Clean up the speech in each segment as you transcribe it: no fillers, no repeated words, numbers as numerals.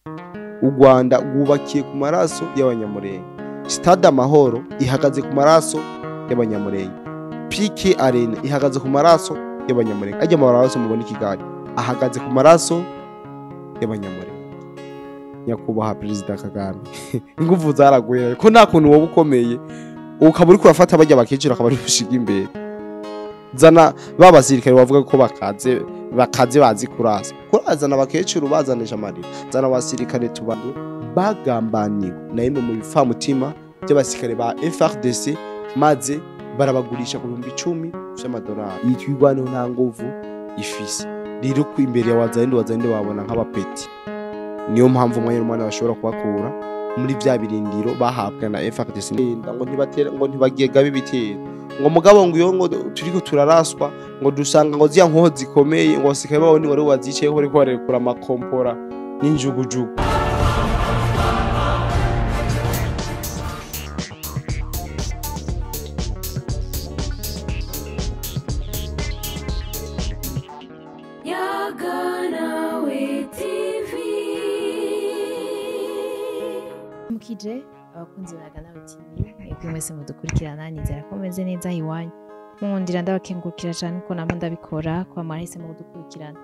U Rwanda rwubakiye ku maraso y'Abanyamurenge. Stade Amahoro ihagaze ku maraso y'Abanyamurenge. PK Arena ihagaze ku maraso y'Abanyamurenge. Ajya amaraso mubona i Kigali ahagaze ku maraso y'Abanyamurenge. Nyakubahwa Perezida Kagame, ingufu zaraguye ko nta kuntu woba ukomeye ukaba uriko urafata bajya bakecuru akaba ari gushiga imbere. Zana ba basirikare bavuga ko bakaze bakaze bazi kurasa, kurazana abakecuru bazanisha amarira. Zana abasirikare tubandu bagambaniwe na imwe mu bifamutima by'abasirikare ba FARDC, maze barabagurisha ku 10,000 vy'amadolari. Yitwigwaneho nta nguvu ifise. Rero ku imbere ya Wazalendo, Wazalendo babona nk'abapeti. Niyo mpamvu umwanya n'umwanya bashobora kubakura muri vya birindiro bahabwa na FARDC. Ngo ntibatera, ngo ntibagega bibitera, ngo mugabo ngo iyo ngo turiko turaraswa ngo dusanga ngo ziya nkoho zikomeye, ngo basikaye babone wari wazicayeho bariko barekura amakompora n'injugujugu. Mukije abakunzi ba Yaganawe TV, mwebwe mwese mudukurikirana, nizera ko mumeze neza iwanyu. Mukundira ndabakengurukira cyane uko namwe ndabikora kwa mwarahise mu kudukurikirana.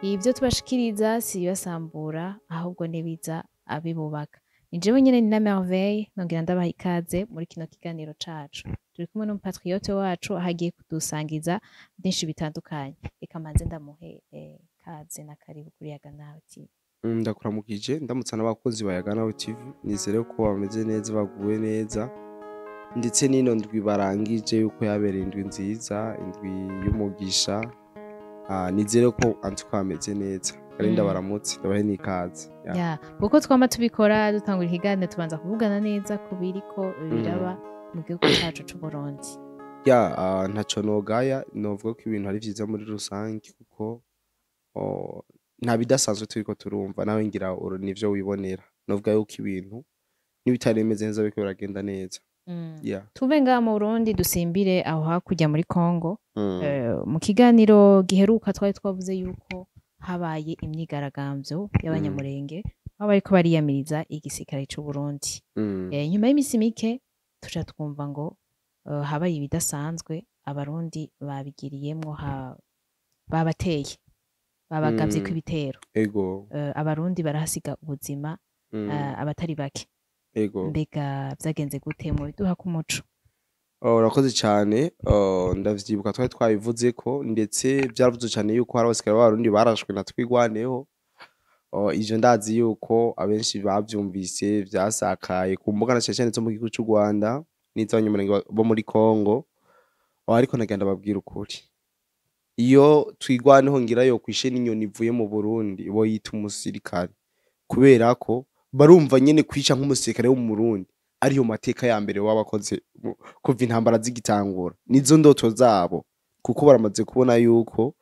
Ibyo tubashikiriza si ibibasambura, ahubwo nibiza abibubaka. Ni jewe nyene ni na Merveille, nongera ndabaha ikaze muri kino kiganiro cacu. Turi kumwe n'umupatriote wacu ahagiye kudusangiza byinshi bitandukanye. Reka manze ndamuhe kaze na karibu kuri Yaganawe TV. Ndakuramukije ndamutsa n'abakozi ba Yaganawe TV, nizere ko bameze neza baguwe neza, ndetse n'ino ndwi barangije yuko yabereye indwi nziza, indwi y'umugisha. Nizere ko antuka bameze neza. Karinda baramutse, ndabahe n'ikaze. Ya, kuko twama tubikora dutangura ikiganiro tubanza kuvugana neza ku biriko biraba mu gihugu cacu c'u Burundi. Ya, ntaco nogaya, novuga ko ibintu ari vyiza muri rusange kuko nta bidasanzwe turiko turumva, nawe ngira uru nivyo wibonera. Novuga yuko ibintu n'ibitaremeze neza biriko biragenda neza. Yeah. Tuve ngaha mu Burundi dusimbire aho hakurya muri Congo. Mu kiganiro giheruka twari twavuze yuko habaye imyigaragambyo y'Abanyamurenge aho bariko bariyamiriza igisirikare c'u Burundi. Nyuma y'imisi mike tuca twumva ngo habaye ibidasanzwe, Abarundi babigiriyemwo, babateye, babagavye kw'ibitero. Ego. Abarundi barahasiga ubuzima, abatari bake. Ego. Mbega vyagenze gute mu biduha k'umuco? Urakoze cyane. Ndavyibuka twari twabivuze ko, ndetse vyaravuzwe cyane yuko hari abasirikare b'Abarundi barashwe na Twigwaneho. Ivyo ndazi yuko abenshi bavyumvise, vyasakaye ku mbuga na cyane zo mu gihugu c'u Rwanda n'iz'Abanyamurenge bo muri Congo. Ariko nagenda babwira ukuri, iyo Twigwaneho ngira yo kwishe n'inyoni ivuye mu Burundi bo yita umusirikare, kubera ko barumva nyene kwica nk'umusirikare wo mu Burundi ariyo mateka ya mbere wabakoze kuva intambara zigitangura. Nizo ndoto zabo, kuko baramaze kubona yuko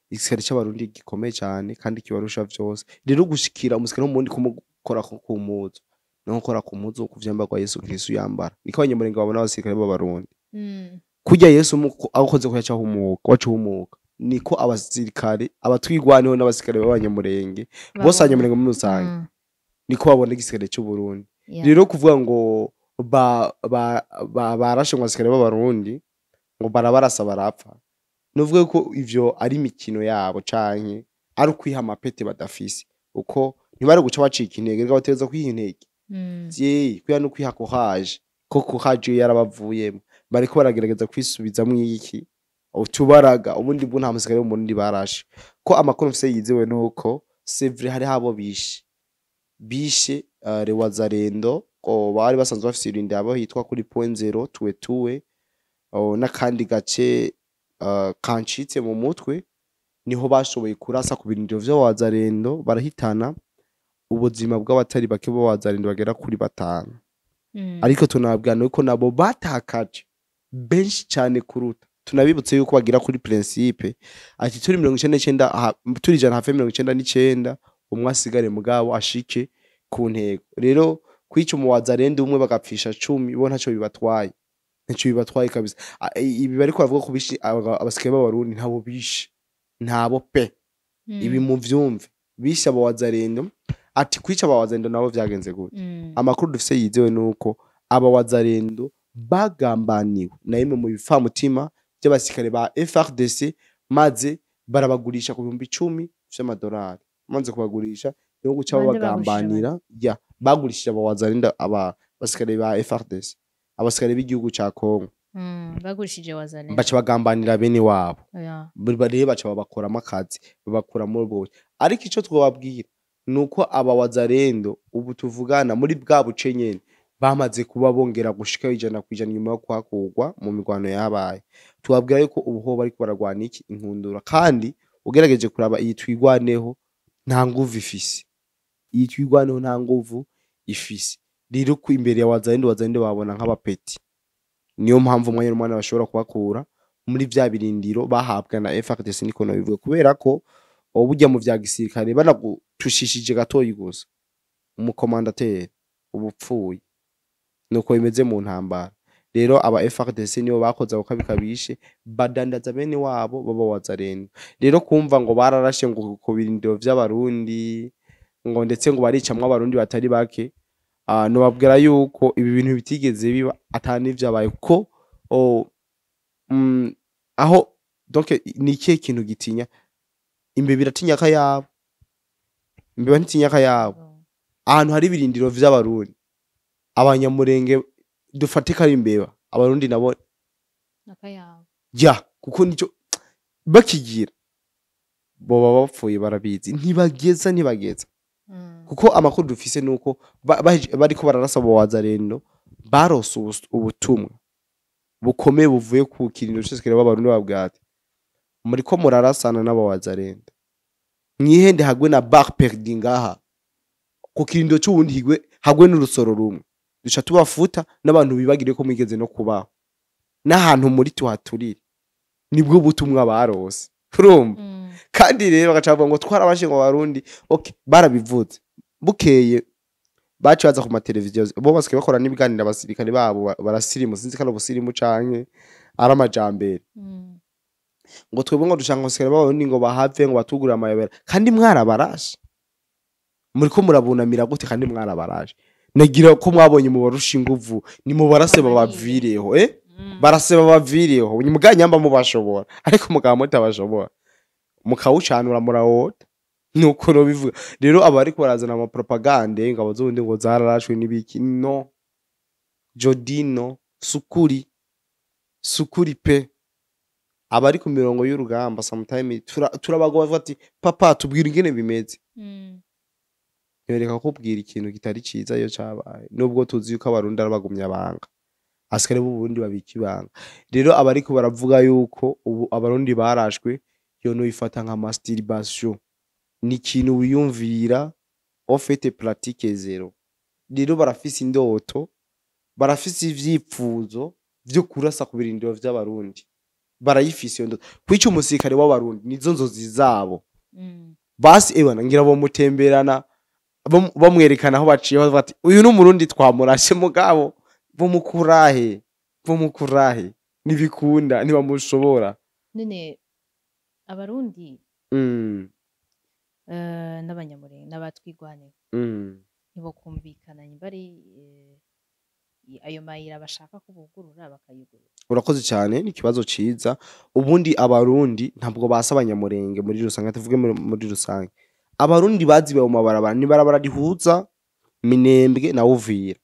igisirikare c'Abarundi gikomeye cyane kandi kibarusha vyose. Rero gushikira umusirikare wo mu Burundi kumukora ku mpuzu, no gukora ku mpuzu ku vyambarwa Yesu Kristo yambara, niko Abanyamurenge babona abasirikare b'Abarundi. Kurya Yesu akoze ko yaca humuka, waca humuka, niko abasirikare abatwigwaneho n'abasirikare b'Abanyamurenge bose, Abanyamurenge muri rusange, niko babona igisirikare c'u Burundi. Rero kuvuga ngo barashe ngo abasirikare b'Abarundi ngo barabarasa barapfa, nuvuga ko ivyo ari imikino yabo canke ari ukwiha amapete badafise, uko ntibari guca bacika intege, reka bategerezwa kwiha intege. Kwiha no kwiha courage, ko courage yo yarabavuyemo, bariko baragerageza kwisubizamwo iki utubaraga. Ubundi bwo nta musirikare wo mu Burundi barashe, ko amakuru mfise yizewe nuko c'est vrai hariho abo bishe Rewazarendo, ko bari basanzwe bafise irindi abo hitwa kuri point zero tuwe tuwe, n'akandi gace kancitse mu mutwe, niho bashoboye kurasa ku birindiro vy'Abazarendo barahitana ubuzima bw'abatari bake b'Abazarendo bagera kuri 5. Ariko tunabwira nuko nabo batakaje benshi cyane kuruta. Tunabibutse yuko bagira kuri principe ati turi 99, turi 100 hafi 99, umwe asigare mugabo ashike ku ntego. Rero kwica umuwazarendo umwe bagapfisha 10 bo ntaco bibatwaye, ntaco bibatwaye kabisa. Ibi bariko bavuga ko bishi abasirikare b'Abarundi ntabo bishe, ntabo pe. Ibi muvyumve, bishe abawazarendo. Ati kwica abawazarendo nabo vyagenze gute? Amakuru dufise yizewe nuko abawazarendo bagambaniwe na imwe mu bifamutima by'abasirikare ba FRDC, maze barabagurisha ku 10,000 vy'amadolari. Maze kubagurisha niho guca Bande? babagambanira. Ya, bagurishije abawazarendo aba basirikare ba FRDC, abasirikare b'igihugu ca Congo. Bagurishije wazalendo. Baca bagambanira bene wabo. Rero baca babakoramo akazi, babakura muri ubwo buryo. Ariko ico twobabwira nuko aba wazarendo ubu tuvugana muri bwa buce nyene bamaze kuba bongera gushika 100% nyuma yo kuhakurwa mu mirwano yabaye. Tubabwira yuko ubu ho bariko baragwana iki inkundura, kandi ugerageje kuraba iyi Twigwaneho nta nguvu ifise. Iyi Twigwaneho nta nguvu ifise. Rero ku imbere ya wazarendo, wazarendo babona nk'abapeti. Niyo mpamvu umwanya n'umwanya bashobora kubakura muri vya birindiro bahabwa na FARDC, niko nobivuga, kubera ko burya mu vya gisirikare banagutushishije gatoyi gusa umukomandateri uba upfuye. Nuko bimeze mu ntambara. Rero aba FARDC nibo bakoze ako kabi kabishe, badandaza bene wabo baba wazarendo. Rero kumva ngo bararashe ngo ku birindiro vy'abarundi, ngo ndetse ngo baricamwo abarundi batari bake, nobabwira yuko ibi bintu bitigeze biba, ata n'ivyabaye, kuko aho donc ni ikihe kintu gitinya imbeba? Iratinya akayabo. Imbeba ntitinya akayabo. Ahantu hari ibirindiro vy'abarundi, abanyamurenge dufate ko ari imbeba, abarundi nabo Akayabo. Ya, kuko nico bakigira boba bapfuye, barabizi, ntibageza ntibageza. Kuko amakuru dufise nuko bariko bararasa abo wazarendo barose ubutumwa bukomeye buvuye ku kirindiro cose b'abarundi, babwira ati muriko murarasana n'abawazarendo, mwihende hagwe na balle perdue ngaha ku kirindiro c'uwundi, higwe hagwe n'urusoro rumwe, duca tubafuta n'abantu bibagire ko mwigeze no kubaho n'ahantu muri tuhaturire. Nibwo butumwa barose, urumva? Kandi rero bagaca bavuga ngo twarabashe ngo barundi. Okay, barabivuze, bukeye baci baza ku mateleviziyo, bo basigaye bakora n'ibiganiro abasirikare babo barasirimu, sinzi ko ari ubusirimu canke ari amajambere. Ngo twebwe ngo dushaka ngo abasirikare b'abarundi ngo bahave ngo batugurire amayobera, kandi mwarabarashe. Muriko murabunamira gute kandi mwarabarashe? Nagira ko mwabonye mubarusha inguvu, nimubarase babavireho, eh? Barase babavireho muganyamba mubashobora, ariko mukaba mutabashobora mukawucanura murawota. Nuko nobivuga. Rero aba ariko barazana amapropagande ingabo z'ubundi ngo zararashwe n'ibiki, no jodino sukuri sukuri pe. Abari ku mirongo y'urugamba sometime turabagwa bavuga ati papa tubwira ingene bimeze. Ntibereka kukubwira ikintu kitari ciza iyo cabaye, nubwo tuzi yuko abarundi ari abagumya banga, asikare b'uburundi babika ibanga. Rero abariko baravuga yuko ubu abarundi barashwe, yo noyifata nka masturbation, ni ikintu wiyumvira, au fait pratique zéro. Rero barafise indoto, barafise ivyifuzo vyo kurasa ku birindiro vy'abarundi, barayifise iyo ndoto. Kwica umusirikare w'abarundi nizo nzozi zabo. Basi ewana ngira bomutemberana bamwerekana aho baciye, bavuga ati uyu ni umurundi twamurashe, mugabo bomukurahe, bomukurahe, ntibikunda, ntibamushobora. None abarundi n'abanyamurenge n'abatwigwaneho ntibokumvikana nimba ari ayo mayira bashaka kubugurura bakayugurura? Urakoze cyane, ni ikibazo ciza. Ubundi abarundi ntabwo basa abanyamurenge muri rusange, tuvuge muri rusange abarundi bazibe mu mabarabara, ni barabara rihuza Minembwe na Uvira.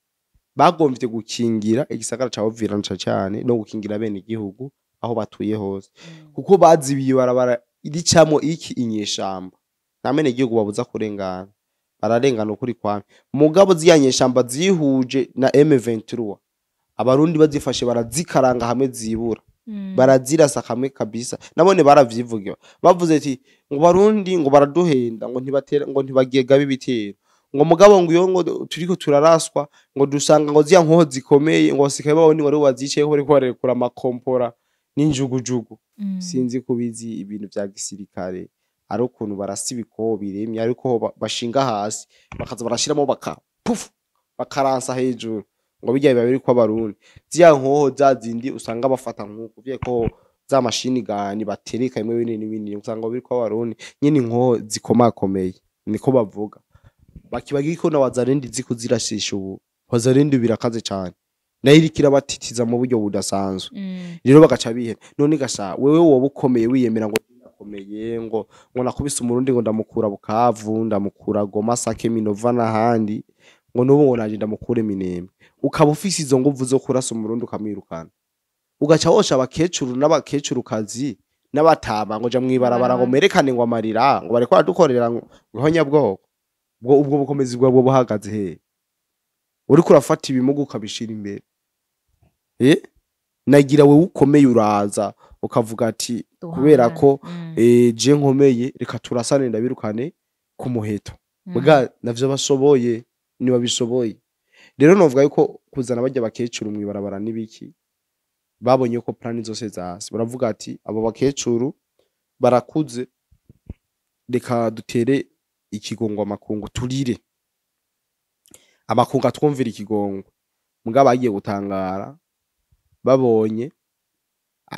Bagomvye gukingira igisagara ca Uvira na cane no gukingira bene igihugu aho batuye hose, kuko bazibiye ibarabara ricamwo iki inyeshamba, nta mene igihugu babuza kurengana, bararengana ukuri kwame. Mugabo ziya nyeshamba zihuje na M23, abarundi bazifashe barazikaranga hamwe zibura, barazirasa kamwe kabisa. Nabone baravyivugira, bavuze ati ngo barundi ngo baraduhenda, ngo ntibatera, ngo ntibagega b'ibitero, ngo mugabo ngo iyo ngo turiko turaraswa ngo dusanga ngo ziya nkoho zikomeye, ngo basikaye babone ngo aribo bazicayeho bariko barekura amakompora n'injugujugu. Sinzi kubizi ibintu vya gisirikare, ari ukuntu barasa ibikoho biremye, ariko bashinga hasi bakaza barashiramo baka pufu bakaransa hejuru, ngo bijya biba biriko abarundi ziya nkoho za zindi usanga bafata nkuko vyeko za mashini gani batereka imwe binini binini, usanga biriko abarundi nyene inkoho zikomakomeye, niko bavuga. Bakibagira ko na Wazalendo izi kuzirashisha. Ubu Wazalendo birakaze cane, nayo iriko irabatitiza mu buryo budasanzwe. Rero bagaca bihena. None gasha wewe woba ukomeye, wiyemera ngo ndakomeye, ngo nakubise Umurundi, ngo ndamukura Bukavu, ndamukura Goma, Sake, Minova n'ahandi, ngo n'ubu ngo naje ndamukure Minembwe, ukaba ufise izo nguvu zo kurasa Umurundi ukamwirukana, ugaca wosha abakecuru n'abakecurukazi n'abatama ngo ja mwibarabara ngo merekane ngo amarira, ngo bariko baradukorera ngo ihonyabwoko, ubwo bukomezi bwabwo buhagaze hehe? Uriko urafata ibimuga ukabishira imbere. Nagira wewe ukomeye, uraza ukavuga ati kubera ko je nkomeye, reka turasane, ndabirukane ku muheto. Bwa navyo bashoboye, ntibabishoboye. Rero novuga yuko kuzana barya bakecuru mwibarabara n'ibiki, babonye ko plan zose zasi, baravuga ati abo bakecuru barakuze, reka dutere ikigongo amakungu, turire amakungu atwumvira ikigongo. Mugabo bagiye gutangara babonye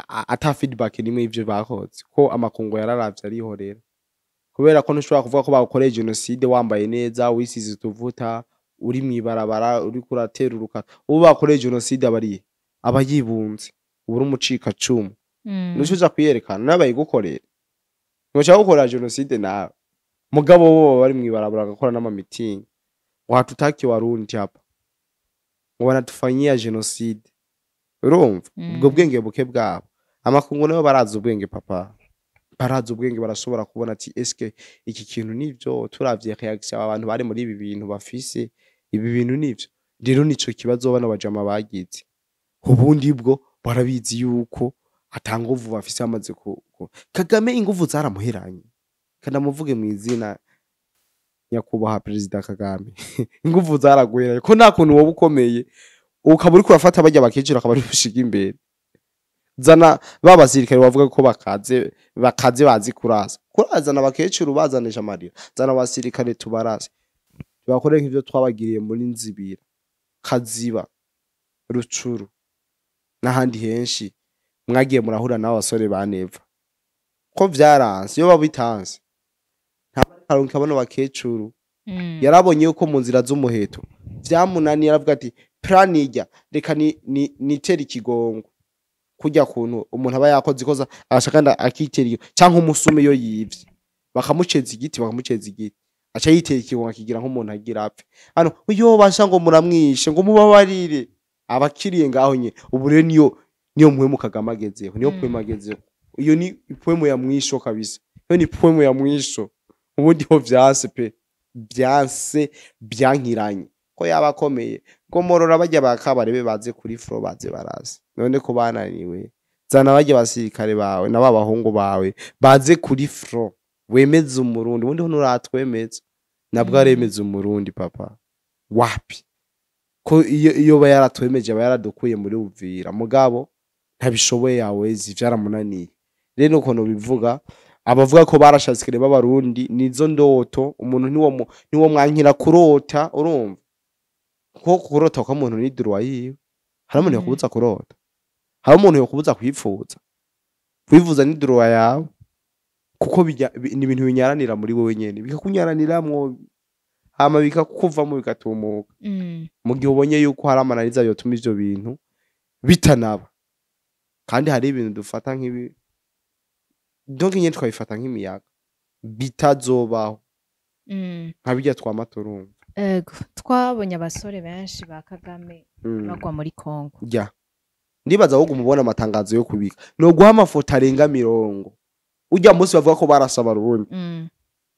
ata feedback nimwe y'ivyo bakoze, ko amakungu yararavye arihorera, kubera ko ntushobora kuvuga ko bagukoreye genocide wambaye neza, wisize utuvuta, uri mw'ibarabara, uriko uratera uruka. Ubu bakoreye genocide aba arihe? Aba yibunze, uba uri umucikacumu. Nuco uja kwiyerekana nawe bayigukorera, ntushaka gukorera genocide nawe. Mugabo bo baba bari mw'ibarabara, bagakora n'amamitingi ngo hatutaki Warundi hapa, ngo banatufanyia genocide. Urumva ubwo bwenge buke bwabo. Amakungu nayo barazi ubwenge, papa, barazi ubwenge, barashobora kubona ati eske iki kintu nivyo? Turavye reaction aba bantu bari muri ibi bintu bafise, ibi bintu nivyo? Rero nico kibazo bano bajama bagize. Ubundi bwo barabizi yuko ata nguvu bafise. Bamaze Kagame inguvu zaramuheranye. Kanamuvuge mu izina, nyakubahwa Perezida Kagame, inguvu zaraguheranye, ko nta kuntu woba ukomeye ukaba uriko urafata barya bakecuru akaba ari bushiga imbere. Zana ba basirikare bavuga ko bakaze, bakaze, bazi kurasa, kurazana abakecuru bazanisha amarira. Zana abasirikare tubarase, tubakore nk'ivyo twabagiriye muri Nzibira, Kaziba, Rucuru n'ahandi henshi mwagiye murahura n'abo basore ba Neva, ko vyaranse. Iyo babitanze nta karonka bano bakecuru. Yarabonye yuko mu nzira z'umuheto vyamunaniye, aravuga ati plan ijya, reka nitere ikigongo. Kurya kuntu umuntu aba yakoze ikosa agasha kandi akitera iyo, canke umusuma iyo yivye bakamuceza igiti, bakamuceza igiti, aca yitera ikigongo, akigira nk'umuntu agira apfe. Hano uyo basha ngo muramwishe, ngo mubabarire, abakiriye ngaho nye. Ubu rero niyo mpwemu Kagame agezeho, niyo mpwemu agezeho. Iyo ni mpwemu ya mwisho kabisa, iyo ni mpwemu ya mwisho. Ubundi ho vyanse pe, vyanse, byankiranye ko yaba akomeye. Gomorora bajya bakabarebe baze kuri front, baze baraza. None ko bananiwe, zana bajya basirikare bawe na ba bahungu bawe baze kuri front, wemeze Umurundi. Ubundi ho nuratwemeza nabwo aremeza Umurundi, papa, wapi. Ko iyo ba yaratwemeje aba yaradukuye muri Uvira. Mugabo ntabishoboye, yawezi, vyaramunaniye. Rero ukuntu bivuga, abavuga ko barashatse b'Abarundi, nizo ndoto. Umuntu niwo mwankira kurota. Urumva ko kurota ko umuntu ni droit yiwe. Hari umuntu yokubuza kurota? Hari umuntu yokubuza kwifuza? Kwifuza ni droit yawe, kuko ni ibintu binyaranira muri wowe nyene, bikakunyaraniramwo, hama bikakuvamo, bigatumuka. Mu gihe ubonye yuko hari amananiza yotuma ivyo bintu bitanaba. Kandi hari ibintu dufata nk'ibi, donc nyene twabifata nk'imiyaga, bitazobaho, nka birya twama turumva. Ego, twabonye abasore benshi ba Kagame bagwa muri Kongo. Ya, ndibaza ahubwo mubona amatangazo yo kubika no guha amafoto arenga 50 ujya munsi bavuga ko barasaba Abarundi.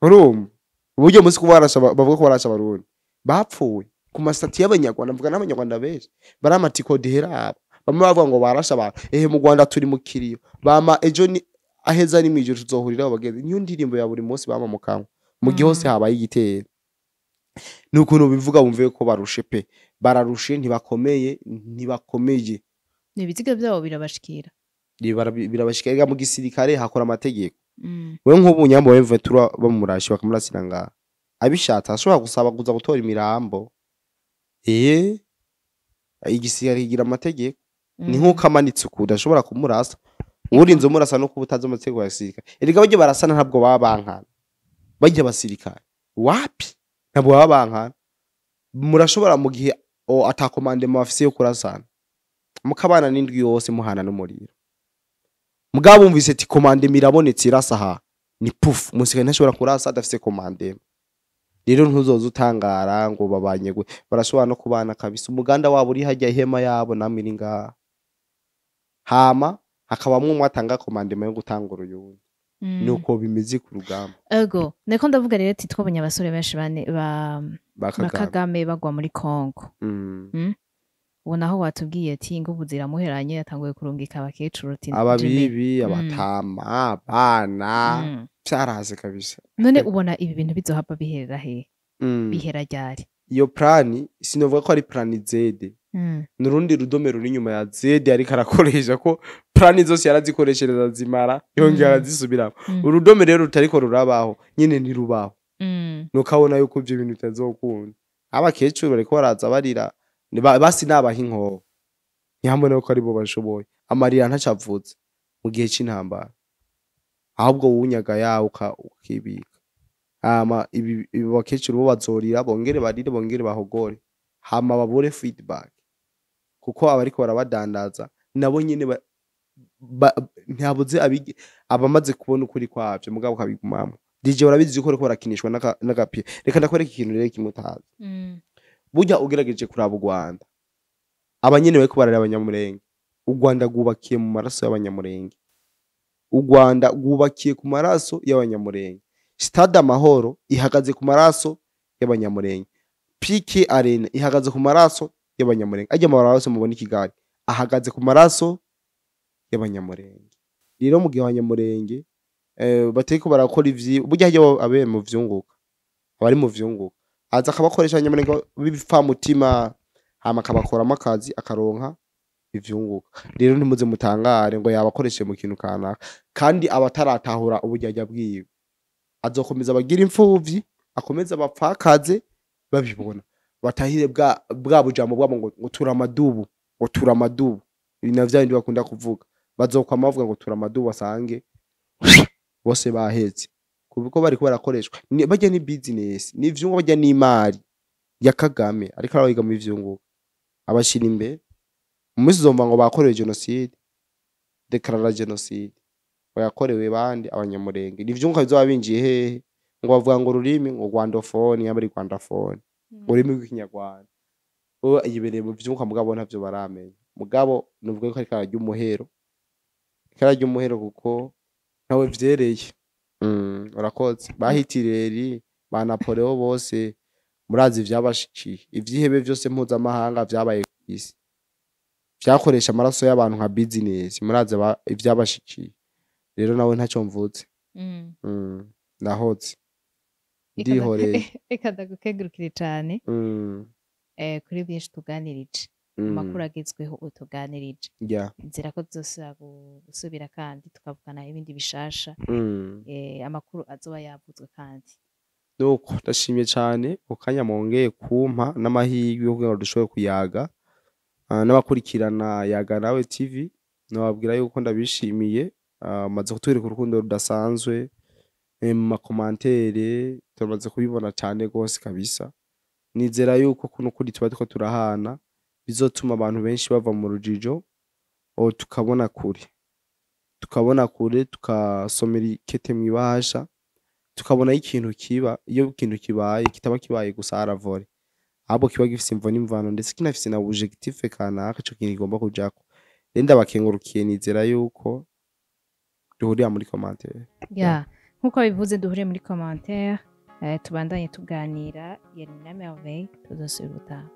Urumva uburyo munsi ko barasaba, bavuga ko barasaba Abarundi bapfuye ku masitati y'Abanyarwanda, mvuga n'Abanyarwanda benshi baramatiko diheraba, bamwe bavuga ngo barasha abantu. Ehe, mu Rwanda turi mu kiriyo, bama ejo ni aheza, ni mwijoro tuzohuriraho bagenzi. Niyo ndirimbo ya buri munsi bama mu kanwa mu gihe hose habaye igitero. Ni ukuntu bivuga wumve ko barushe pe, bararushe, ntibakomeye, ntibakomeye. Ibiziga byabo birabashikira. Birabashika. Ega mu gisirikare hakora amategeko. We nk'ubu nyambo wa M23 bamurashe, bakamurasira ngaha, abishatse ashobora gusaba kuza gutora imirambo. Igisirikare kigira amategeko. Ni nk'uko amanitse uku udashobora kumurasa, urinze umurasa no kuba utazi amategeko ya gisirikare. Erega barya barasana, ntabwo baba bankana barya basirikare, wapi. Ntabwo baba bankana. Murashobora mu gihe ata commandement bafise yo kurasana, mukabana n'indwi yose muhana n'umuriro. Mugabo bumvise ati commandement irabonetse, irasa aha, ni puf, umusirikare ntashobora kurasa adafise commandement. Rero ntuzoza utangara ngo babanye gwe, barashobora no kubana kabisa. Umuganda wabo uri hajya, ihema yabo namwe iri ngaha, hama hakabamwo umwe atanga commandement yo gutanga uruyundi. Nuko bimeze ku rugamba. Ego, niko ndavuga rero ati twabonye abasore benshi bane ba ba ba Kagame. Kagame bagwa muri Congo. Ubu naho watubwiye ati inguvu ziramuheranye, yatanguye kurungika abakecuru ati ababibi, abatama, abana. Vyaraze kabisa. None ubona ibi bintu bizohava biherera he? Bihera ryari? Iyo plan sinovuga ko ari plan Z, nurundi rudome ruri inyuma ya Z ariko arakoresha, ko plan zose yarazikoreshereza zimara, yongera arazisubiramo. Urudome rero rutariko rurabaho nyene ntirubaho. Nukabona yuko ivyo bintu bitazokunda. Abakecuru bariko baraza barira. Basi nabaha inkoho, ntihambone ko aribo bashoboye. Amarira ntacavuze mu gihe c'intambara, ahubwo wunyaga yawe ukibika. Hama ibi bakecuru bo bazorira, bongere barire, bongere bahogore, hama babure feedback, kuko abariko barabadandaza nabo nyene ntihabuze abamaze kubona ukuri kwavyo, mugabo ukabigumamwo. DJ urabizi ko bariko barakinishwa n'agapira. Reka ndakwereka ikintu rero kimutazi. Burya ugerageje kuraba u Rwanda, abanyene bariko bararira Abanyamurenge. U Rwanda rwubakiye mu maraso y'Abanyamurenge. U Rwanda rwubakiye ku maraso y'Abanyamurenge. Stade Amahoro ihagaze ku maraso y'Abanyamurenge. PK Arena ihagaze ku maraso y'Abanyamurenge. Ajya amabarabara yose mubona i Kigali ahagaze ku maraso y'Abanyamurenge. Rero mu gihe Abanyamurenge batariko barakora ivyi burya, harya abe mu vyunguka, abari mu vyunguka, aza akabakoresha Abanyamurenge b'ibipfamutima, hama akabakoramo akazi, akaronka ivyunguka. Rero ntimuze mutangare ngo yabakoresheje mu kintu kanaka. Kandi abataratahura uburyarya bwiwe, azokomeza abagira imfuvyi, akomeze abapfakaze babibona, batahire bwa bujambo bwabo ngo turamadubu, ngo turamadubu. Ibi na vya bindi bakunda kuvuga, bazokwama bavuga ngo turamadubu, basange bose bahetse kuko bariko barakoreshwa. Barya ni business, ni ivyungu, barya ni imari ya Kagame ariko arabiga mu ivyunguka, abashira imbere. Mu minsi uzumva ngo bakorewe génocide, déclara génocide yakorewe bandi, Abanyamurenge. Ni ivyunguka bizoba binjiye hehe? Ngo bavuga ngo ururimi ngo rwandophone, yaba ari rwandaphone, ururimi rw'Ikinyarwanda. Wewe yibereye mu vyunguka, mugabo ntavyo baramenya. Mugabo nuvuga ko ariko ararya umuhero, ariko ararya umuhero kuko ntawe vyereye. Urakoze. Ba Hitireri, ba Napoleon, bose murazi ivyabashikiye. Ivyihebe vyose mpuzamahanga vyabaye kw'isi vyakoresha amaraso y'abantu nka business, murazi ivyabashikiye. Rero nawe ntacyo mvuze. Ndahoze, ndihoreye. Reka ndagukengurukire cane kuri byinshi tuganirije, amakuru agezweho utuganirije. Nzira ko tuzosubira gusubira kandi tukavugana ibindi bishasha, amakuru azoba yavuzwe kandi. Nuko ndashimye cane ku kanya mwongeye kumpa n'amahirwe yo kugira ngo dushobore kuyaga. N'abakurikirana Yaga Nawe TV, nababwira yuko ndabishimiye. Maze kutwereka urukundo rudasanzwe mu ma commentaires, turamaze kubibona cane gose kabisa. Nizera yuko kuno kuri tuba turiko turahana bizotuma abantu benshi bava mu rujijo, tukabona kure, tukabona kure, tukasomera ikete mw'ibahasha, tukabona ikintu kiba. Iyo ikintu kibaye, kitaba kibaye gusa aravore, ahubwo kiba gifise imvo n'imvano, ndetse kinafise na objectif kanaka ico kintu kigomba kujako. Rero ndabakengurukiye, nizera yuko duhurira muri commentaire. Ya, nkuko bivuze, duhure muri commentaire, tubandanye tuganira. Yari na Merveille, tuzosubira ubutaha.